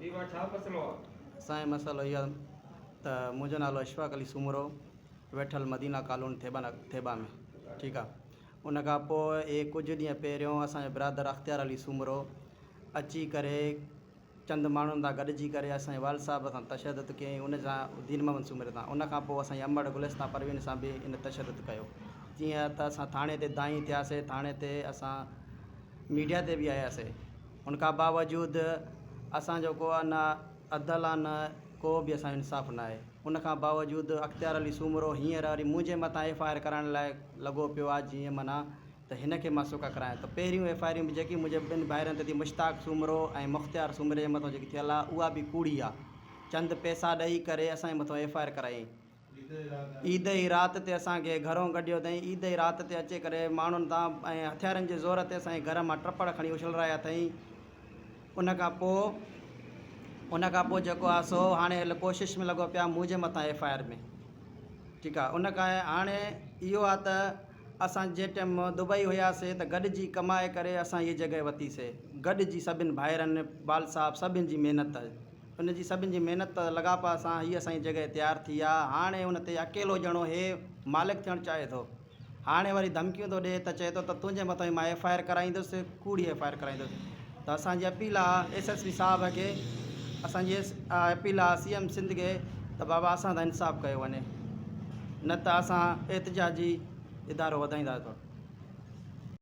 جي ڀاء ڇا مسئلو آ؟ سائين مسئلو اهو آ ته منهنجو نالو اشفاق علي سومرو ويٺل مدينه ڪالوني ٿيٻا ٿيٻا ۾ ٺيڪ آ ان کان پوء اهي ڪجهه ڏينهن پهريون اسان جو برادر اختيار علي سومرو اچي ڪري چند ماڻهن سان گڏجي ڪري اسان جي والد صاحب سان تشدد ڪيائين ان سان دين محمد سومري سان ان کان پوء اسان جي امڙ گلستان پروين سان به ان تشدد ڪيو جيئن ته اسان ٿاڻي تي دانهين ٿياسي ٿاڻي تي اسان ميڊيا تي به آياسي ان کان باوجود اسان جو ڪو نه عدل آ نه ڪو به اسان جو انصاف نه آهي ان کان باوجود اختيار علي سومرو هينئر وري منهنجي مٿان ايف I R ڪرائڻ لاء لڳو پيو آ جيئن معنيٰ ته هن کي مان سڪا ڪرايان ته پهريون ايف I آريون به جيڪي منهنجي ٻن ڀائرن تي ٿي مشتاق سومرو ۽ مختيار سومري جي مٿان جيڪي ٿيل آ اها به ڪوڙي آ چند پئسا ڏئي ڪري اسان جي مٿان ايف I R ڪرايائين. عيد جي رات تي اسان کي گهرون ڪڍيو اٿائين. عيد جي رات تي اچي ڪري ماڻهن تان ۽ هٿيارن جي زور تي اسان جي گهر مان ٽپڙ کڻي اڇلرايا اٿائين. ان کان پوء ان کان پوء جيڪو آهي سو هاڻي هل ڪوشش ۾ لڳو پيو آهي منهنجي مٿان ايف I R ۾ ٺيڪ آهي ان کان هاڻي اهو آهي ته اسان جنهن ٽيم دبئي هياسي ته گڏجي ڪمائي ڪري اسان هيء جڳهه ورتيسي گڏجي سڀن ڀائرن والد صاحب سڀن جي محنت ان جي سڀن جي محنت لڳاپا سان هي اسان جي جڳهه تيار ٿي آ هاڻي ان تي اڪيلو ڄڻو هي مالڪ ٿيڻ چاهي ٿو هاڻي وري ڌمڪيون ٿو ڏي ته چئي ٿو ته تنهنجي مٿان ئي مان ايف I R ڪرائيندس ڪوڙي ايف I R ڪرائيندس ته اسان جي اپيل آ ايس ايس پي صاحب کي اسان جي اپيل آ سي ايم سنڌ کي ته بابا اسان سان انصاف ڪيو وڃي نه ته اسان احتجاجي ادارو وڌائينداسين.